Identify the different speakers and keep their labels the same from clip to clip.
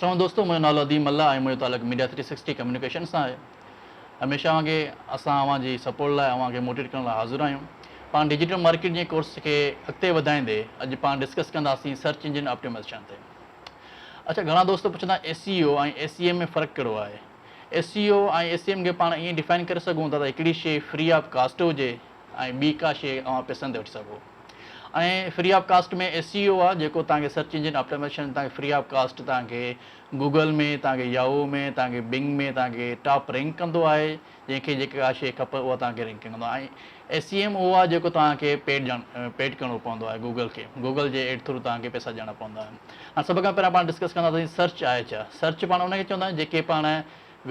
Speaker 1: السلام دوستو منهنجو نالو اديب ملاح ۽ منهنجو تعلق ميڊيا ٿري سڪسٽي ڪميونيڪيشن سان آهي. هميشه وانگي اسان اوهان جي سپورٽ لاء اوهان کي موٽيويٽ ڪرڻ لاء حاضر آهيون. پاڻ ڊجيٽل مارڪيٽنگ جي ڪورس کي اڳتي وڌائيندي اڄ پاڻ ڊسڪس ڪنداسين سرچ انجن آپٽيمائزيشن تي. اڇا گهڻا دوست پڇندا ايس سي او ۽ ايس سي ايم ۾ فرق ڪهڙو آهي؟ ايس سي او ۽ ايس سي ايم کي پاڻ ائين ڊفائن ڪري سگهون ٿا ته هڪڙي شي فري آف ڪاسٽ هجي ۽ ٻي ڪا شي اوهان پئسن تي وٺي سگهو. ۽ free of cost ۾ S E O آهي جيڪو توهان کي سرچ انجن آپٽيمائزيشن توهان کي فري آف ڪاسٽ توهان کي گوگل ۾ توهان کي ياهو ۾ توهان کي بنگ ۾ توهان کي ٽاپ رينڪ ڪندو آهي جنهن کي جيڪا ڪا شي کپي اها توهان کي رينڪ ڪندو آهي ۽ ايس سي ايم اهو آهي جيڪو توهان کي پيڊ ڏيڻ پيڊ ڪرڻو پوندو آهي گوگل کي گوگل جي ايڊ ٿرو توهان کي پئسا ڏيڻا پوندا آهن هاڻي سڀ کان پهريان پاڻ ڊسڪس ڪنداسين سرچ آهي ڇا سرچ پاڻ ان کي چوندا آهيون جيڪي پاڻ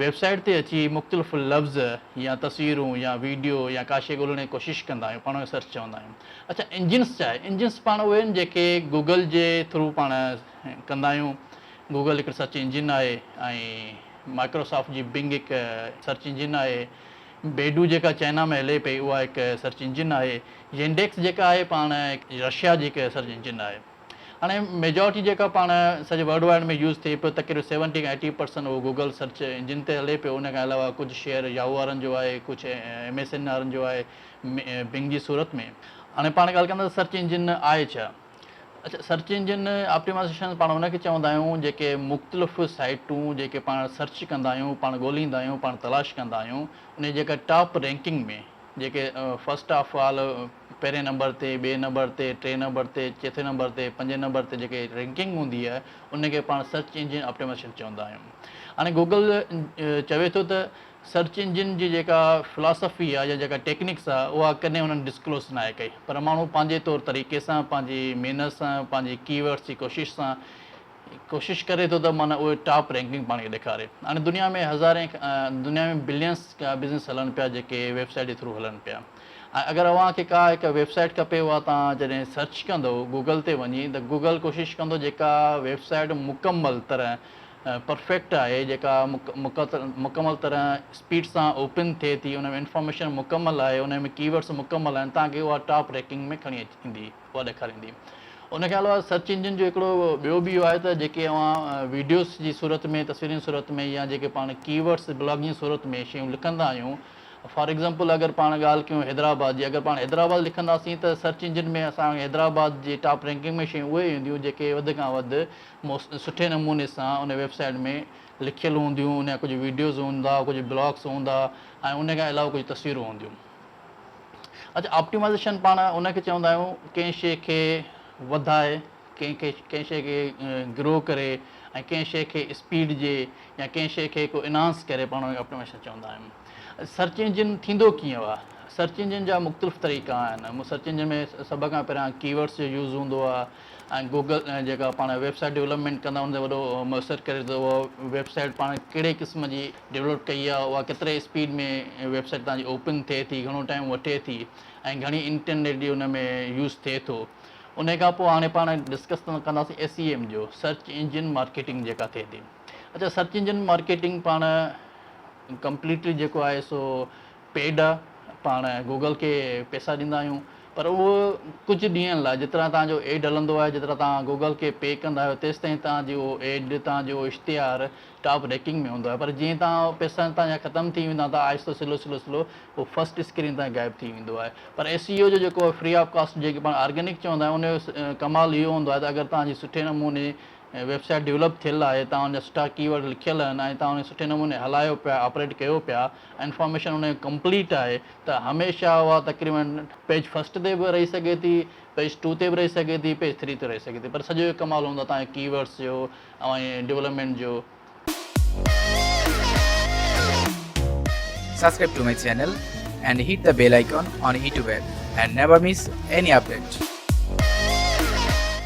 Speaker 1: ويب سائيٽ تي اچي مختلف لفظ يا تصويرون يا ويڊيو يا ڪا شيء ڳولڻ جي ڪوشش ڪندا آهيون پاڻ ان کي سرچ چوندا آهيون. اڇا انجنس ڇا آهي؟ انجنس پاڻ اهي آهن جيڪي گوگل جي ٿرو پاڻ ڪندا آهيون. گوگل هڪ سرچ انجن آهي ۽ مائڪروسافٽ جي بنگ هڪ سرچ انجن آهي. بيڊو جيڪا چائنا ۾ هلي پئي اها هڪ سرچ انجن آهي. ينڊيڪس جيڪا آهي پاڻ رشيا جي هڪ سرچ انجن آهي. هاڻي ميجارٽي جيڪا پاڻ سڄي ورلڊ وائيڊ ۾ يوز ٿئي پيو تقريبن سيونٽي کان ايٽي پرسنٽ اهو گوگل سرچ انجن تي هلي پيو ان کان علاوه ڪجهه شيئر ياهو وارن جو آهي ڪجهه ايم ايس اين وارن جو آهي بنگ جي صورت ۾ هاڻي پاڻ ڳالهه ڪنداسين سرچ انجن آهي ڇا اڇا سرچ انجن آپٽيمائزيشن پاڻ ان کي چوندا آهيون جيڪي مختلف سائيٽون جيڪي پاڻ سرچ ڪندا آهيون پاڻ ڳوليندا آهيون پاڻ تلاش ڪندا آهيون ان جي جيڪا ٽاپ رينڪنگ ۾ جيڪي فرسٽ آف آل پهرين نمبر تي، ٻئي نمبر تي، ٽئين نمبر تي، چوٿين نمبر تي، پنجين نمبر تي جيڪي رينڪنگ هوندي آهي ان کي پاڻ سرچ انجن آپٽيمائيزيشن چوندا آهيون. هاڻي گوگل چوي ٿو ته سرچ انجن جي جيڪا فلاسافي آهي يا جيڪا ٽيڪنڪس آهي اها ڪڏهن انهن ڊسڪلوز ناهي ڪئي پر ماڻهو پنهنجي طور طريقي سان پنهنجي محنت سان پنهنجي ڪي ورڊس جي ڪوشش سان ڪوشش ڪري ٿو ته معنيٰ اهي ٽاپ رينڪنگ پاڻ کي ڏيکاري. هاڻي دنيا ۾ هزارين دنيا ۾ بلينس بزنس هلن پيا جيڪي ويب سائيٽ جي ٿرو هلن پيا ۽ اگر اوهان کي ڪا هڪ ويب سائيٽ کپي اها توهان جڏهن سرچ ڪندو گوگل تي وڃي ته گوگل ڪوشش ڪندو جيڪا ويب سائيٽ مڪمل طرح پرفيڪٽ آهي جيڪا مڪمل طرح اسپيڊ سان اوپن ٿئي ٿي ان ۾ انفارميشن مڪمل آهي ان ۾ ڪي ورڊس مڪمل آهن توهان کي اها ٽاپ رينڪنگ ۾ کڻي ايندي. اها ڏيکاريندي. ان کان علاوه سرچ انجن جو هڪڙو ٻيو به اهو آهي ته جيڪي اوهان ويڊيوز جي صورت ۾ تصويرن جي صورت ۾ يا جيڪي پاڻ ڪي ورڊس بلاگنگ جي صورت ۾ شيون لکندا آهيون فار ايگزامپل اگر پاڻ ڳالهه ڪيون حيدرآباد جي اگر پاڻ حيدرآباد لکنداسين ته سرچ انجن ۾ اسان کي حيدرآباد جي ٽاپ رينڪنگ ۾ شيون اهي اينديون جيڪي وڌ کان وڌ سٺي نموني سان ان ويب سائيٽ ۾ لکيل هونديون ان جا ڪجهه ويڊيوز هوندا ڪجهه بلاگس هوندا ۽ ان کان علاوه ڪجهه تصويرون هونديون. اڇا آپٽيمائزيشن پاڻ ان کي چوندا آهيون ڪنهن شيء کي وڌائي ڪنهن کي ڪنهن شيء کي گرو ڪري ۽ ڪنهن شيء کي اسپيڊ ڏئي يا ڪنهن شيء کي ڪو انهانس ڪري پاڻ ان کي آپٽيمائزيشن چوندا آهيون. سرچ انجن ٿيندو ڪيئن آهي؟ سرچ انجن جا مختلف طريقا آهن. سرچ انجن ۾ سڀ کان پهريان ڪي ورڊس جو يوز هوندو آهي ۽ گوگل جيڪا پاڻ ويب سائيٽ ڊولپمينٽ ڪندا ان تي وڏو مؤثر ڪري ٿو اها ويب سائيٽ پاڻ ڪهڙي قسم جي ڊولپ ڪئي آهي اها ڪيتري اسپيڊ ۾ ويب سائيٽ توهان جي اوپن ٿئي ٿي گهڻو ٽائيم وٺي ٿي ۽ گهڻي انٽرنيٽ جي ان ۾ يوز ٿئي ٿو ان کان پوء هاڻي پاڻ ڊسڪس ڪنداسين ايس اي ايم جو سرچ انجن مارڪيٽنگ جيڪا ٿئي ٿي اچا سرچ انجن مارڪيٽنگ پاڻ ڪمپليٽلي جيڪو آهي سو پيڊ آ پاڻ گوگل کي پئسا ڏيندا آهيون پر اهو ڪجهه ڏينهن لاء جيترا توهان جو ايڊ هلندو آهي جيترا توهان گوگل کي پي ڪندا آهيو تيستائين توهان جي اهو ايڊ توهان جو اشتهار ٽاپ رينڪنگ ۾ هوندو آهي پر جيئن توهان پئسا توهان جا ختم ٿي ويندا ته آهستو سلو سلو سلو اهو فرسٽ اسڪرين تان غائب ٿي ويندو آهي پر ايس اي او جو جيڪو فري آف ڪاسٽ جيڪي پاڻ آرگينڪ چوندا آهيون ان جو ڪمال اهو هوندو آهي ته اگر توهان جي سٺي نموني ويب سائيٽ ڊولپ ٿيل آهي توهان ان جا سٺا ڪي ورڊ لکيل آهن ۽ توهان ان کي سٺي نموني هلايو پيا آپريٽ ڪيو پيا انفارميشن ان جي ڪمپليٽ آهي ته هميشه اها تقريبن پيج فرسٽ تي به رهي سگهي ٿي پيج ٽو تي به رهي سگهي ٿي پيج ٿري تي رهي سگهي ٿي پر سڄو ڪمال هوندو آهي توهان جي ڪي ورڊس جو اوهان جي ڊولپمينٽ جو.
Speaker 2: Subscribe to my channel and hit the bell icon on YouTube app and never miss any update.